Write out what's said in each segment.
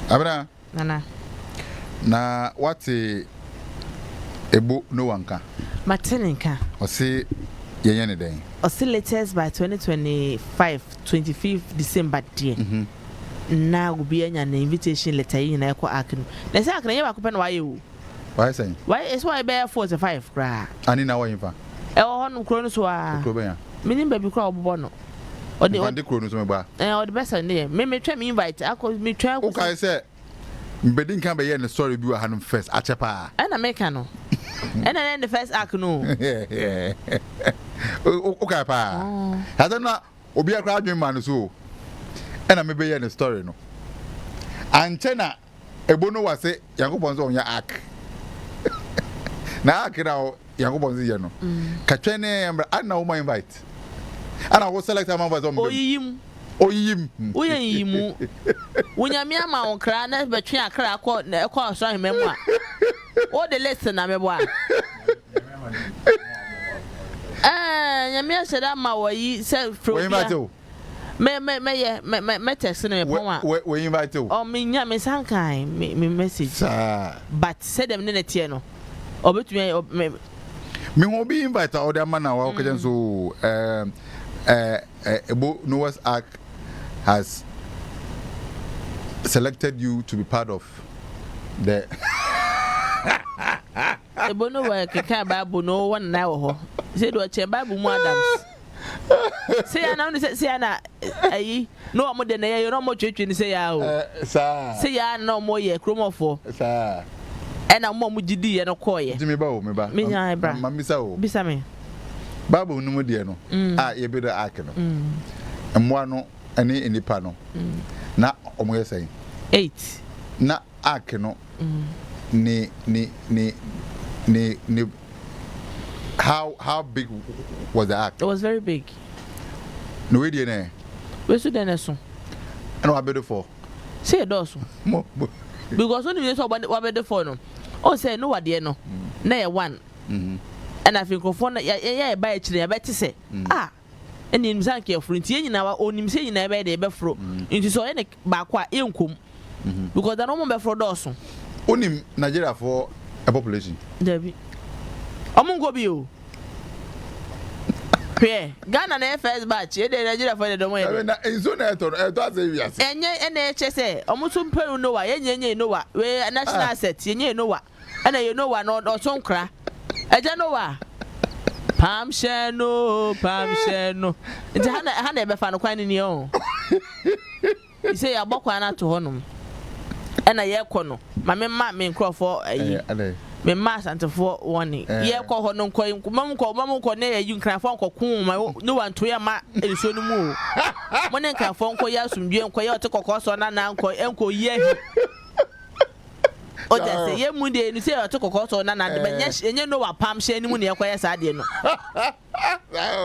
Abena. Nana. Na wate Ebo Noah nka? Mate ne nka. Ɔse yɛnyɛ ne dɛn? Ɔse latest by 2025 25th December deɛ na obi anya ne invitation letter yi nyinaa ɛkɔ Ark no. Na ɛsɛ Ark no ɛnyɛ baako pɛ na wayɛ o. Wayɛ sɛn? Wayɛ ɛsɛ wayɛ bɛyɛ 4 sɛ 5 koraa. Ane na wɔ hefa? Ɛwɔ hɔ nom kuro no so aa. Kuro bɛn a? Menim baabi koraa a wɔbobɔ no. Ɔde Mfante kuro no so mebɔ a. Ɛɛ ɔde bɛsɛn ne yɛ. Me metwɛn me invite akɔ metwɛn akɔ. Wokae sɛ mbedi nkan bɛyɛɛ ne story bi wɔ hanom first akyɛ paa. Ɛna meka no. Ɛna ɛyɛ ne first arc no. Wokae paa. Asɛm no a obiara koraa adwene maa no so o. Ɛna mebɛyɛɛ ne story no. Ankyɛ na Ebo no wa se Nyankopɔn sɛ ɔnyɛ ark. Na ark na Nyankopɔn se yɛ no. Ka twɛn ne yɛn mbra. Ana wo ma invite? Ana wo select amanfoɔ sɛ ɔmo bɛ mu? Oyiyim. Oyiyim. Woyɛ nyiyimu. Wo Nyame ama wo kra na bɛtwe akra kɔ na ɛkɔ ɔsoro ahemman mu a, wo de list na mɛbɔ a. Ɛɛ Nyame ahyɛ da ama wɔ yi sɛ frɛ Wɔ invite obia. wo. Mɛ mɛ mɛyɛ mɛ mɛ mɛ text no mepɔn a. Wɔ wɔ invite wo. Ɔ menya me nsa nkan me me message. Saa. But sɛdeɛ me ne no teɛ no, ɔbɛtumi ayɛ ɔ me. Mehu obi invite a ɔde ama na wakɔkyɛ nso ɛɛ ɛɛ Ebo Noah's Ark has selected you to be part of the. Ebo Noah keka Bible no wɔ ne nan wɔ hɔ. Sɛ deɛ ɔkyɛn Bible mu Adams. Sɛ ya na sɛ ya na ayi na wɔn de na yɛ na wɔn twetwe ne sɛ ya o. Saa. Sɛ ya na wɔn yɛ kuromɔfoɔ. Saa. Ɛna wɔn a wɔn gye di yɛ no kɔɔ yɛ. Nti mi ba o mi ba. Mi nya ebra. Ma mi sa o. Bisa mi. Bible no mu deɛ no a yɛbɛ do ark no mmoa no ne nnipa no na wɔn yɛ sɛn? 8. Na ark no ne ne ne ne ne how big was the ark? It was very big. Na wei deɛ nɛ? Wei so deɛ na ɛso. Ɛna wabɛdo fɔ. Sɛ ɛdɔɔso. Because wonim sɛ wabɛdo fɔ no, ɔn sɛ Noah deɛ no na yɛ one. Ɛna afei nkurɔfoɔ no yɛ yɛ ɛba akyire yɛbɛte sɛ ah ɛna yɛnim sɛ anka yɛforo nti yɛn nyinaa ɔnim sɛ yɛn nyinaa yɛbɛyɛ deɛ yɛbɛforo nti sɛ ɔyɛ ne baako a yɛnkɔ mu because da no wɔn bɛforo dɔɔso. Wonim Nigeriafoɔ population? Dabi. Ɔmo nkɔ bi o. Hwɛ Ghana na ɛyɛ first batch yɛ deɛ Nigeriafoɔ deɛ ɔmo yɛ dɛ. Na nsuo na ɛtɔ no ɛtɔ asɛ wiase. Ɛnyɛ ɛna ɛkyɛ sɛ ɔmo nso mpɛ Noah yɛn nyɛ nyɛ Noah wei national asset yɛn nyɛ Noah. Ɛna yɛ Noah na ɔso nkora. Agya Noah, pam hyɛ no, pam hyɛ no. Nti ha na ha na yɛbɛfa no kwan no ni o. Sɛ yɛabɔ kwan no ato hɔnom. Ɛna yɛkɔ no, ma me ma me nkurɔfoɔ ayi. Me mma asantefoɔ wɔne. Yɛkɔ hɔ no nkɔ, ma mo nkɔ, ma mo nkɔ ne ayi nkrafoɔ nkɔ ko ma Noah nto yɛ ma nsuo no mu o. Mo ne nkrafoɔ nkɔ yɛ asomdwie nkɔ yɛ ɔte kɔkɔɔ sɔ na na nkɔ nkɔ yi ahi. O te ase, yɛn mu deɛ yɛnim sɛ yɛte kɔkɔɔ sɔɔ na nade bɛ nyɛ ɛnyɛ Noah pam hyɛn no mu na yɛkɔyɛ saa adeɛ no.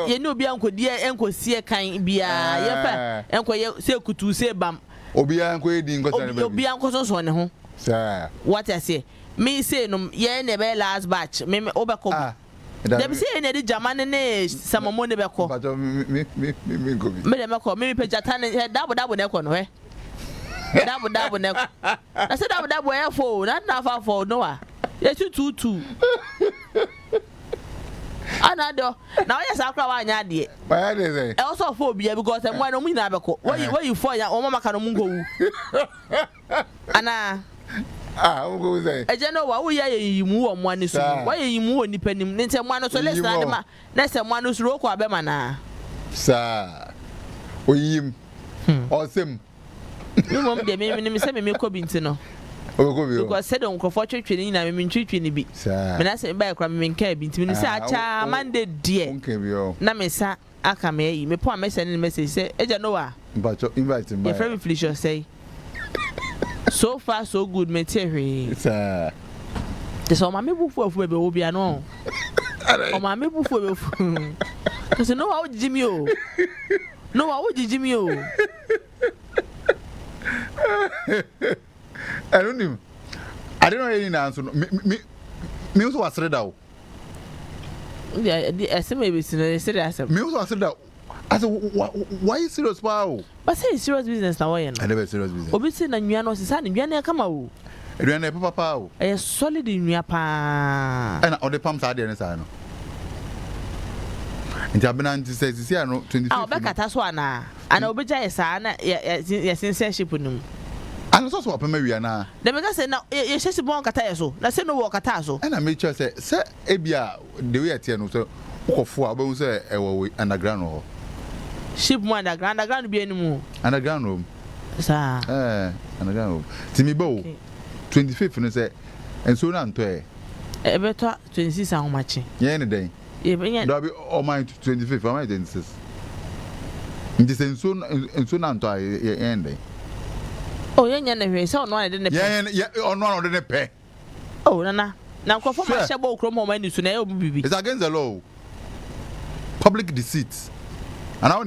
Yɛne obiara nkɔdi nkɔsi ɛkan biara, yɛmfa nkɔyɛ sɛ kutuu sɛ bam. Obiara nkɔyɛ din nkɔsra ne baabi. Obiara nkɔsonsɔn ne ho. Saa. Wate aseɛ? Me sei no, yɛn na ɛbɛyɛ last batch, me me wobɛkɔ bi. Ah, Dabi sɛ yɛn na yɛde gyama no ne samamu no bɛkɔ. Mpakyɛw me me me me me nkɔ bi. Me deɛ mɛkɔ, me mepɛ gyata ne hwɛ dabo dabo na ɛkɔ no hwɛ. Dabo dabo na ɛkɔ. Na sɛ dabo dabo ɛyɛ fo o, na na afa fo Noah. Yɛsi tuutuu. Ana dɔ, na ɔyɛ saa koraa wanyɛ adeɛ. Wayɛ adeɛ sɛn? Ɛwɔ sɛ ɔfo obiara because mmoa no wɔn nyinaa bɛkɔ. Wayi wayi fo a wɔn maka no wɔn nkɔwu. Anaa? Ah, wɔn nkɔwu sɛn? Agya Noah, woyɛ ayɛ nyiyimu wɔ mmoa no su mu. Wayɛ nyiyimu wɔ nnipa nim. Ne nti mmoa no so list na ade ma na sɛ mmoa no suro kɔ abɛma naa. Saa. Oyiyim. Ɔsɛm. Me mmom deɛ me menim sɛ me mekɔ bi nti no. Wobɛkɔ bi o. Because sɛdeɛ nkurɔfoɔ twetwe no nyinaa me mentwetwe no bi. Saa. Me na sɛ mebaeɛ koraa me menkaa bi nti menim sɛ akyɛ Monday deɛ. Wonka bi o. Na me nsa aka me ayi. Mepɔn a mɛsɛne no message sɛ Agya Noah. Mpakyɛ invite mma. Yɛfrɛ me Felicia Osei. So far so good mentee hwee. Saa. Kyɛ sɛ ɔmaame bo fu afu baabi ɔwɔ biara no. Ɔmaame bo fu afu. Kyɛ sɛ Noah wogyegye mi o. Noah wogyegye mi o. Ɛno nim. Ade na ɔyɛ nyinaa nso no me me me nso wasere da o. Ɛsɛm a ebesi no ɛsere asɛm. Me nso wasere da o. Asɛ wayɛ serious paa o. But sɛ yɛ serious business na wɔyɛ no. Ɛnde bɛ serious business. Obi se na nnua no ɔsesa no nnua no yɛ kama o. Aduane no yɛ papa paa o. Ɛyɛ solid nnua paa. Ɛna ɔde pam saa adeɛ no saa no. Nti abena nti sɛ sisi ano 25 no. A ɔbɛkata so anaa? Anaa obegya yɛ saa na yɛ yɛ yɛsensɛn ship no mu. Ana sɛ ɔsɛ wapam awie anaa? Dabi ka sɛ na yɛ yɛhyɛ ship mu a ɔnkata yɛ so na sɛ Noah ɔkataa so. Ɛna mekyerɛ sɛ sɛ ebia the way ɛteɛ no sɛ wokɔ fo a wobɛhu sɛ ɛwɔ wei underground wɔ hɔ. Ship mu underground underground biara nni mu o. Underground wɔ mu. Saa. Ɛɛ underground wɔ mu. Nti meba o, 25th no sɛ nsuo no antɔ ɛ. Ɛbɛtɔ 26 ahomakye. Yɛyɛ no dɛn? Yɛbɛnya. Dabi ɔman 25th ɔman 26. Nti sɛ nsuo no nsuo no antɔ a yɛyɛ no dɛn? Oh yɛnyɛ no hwee sɛ ɔno ara na ɛde ne pɛ. Yɛn yɛ ɔno ara na ɔde ne pɛ. Oh nana na nkurɔfoɔ ma hyɛ bɔ wɔ kurom hɔ wɔn ani so na ɛyɛ wɔn biribi. It's against the law o. Public deceit.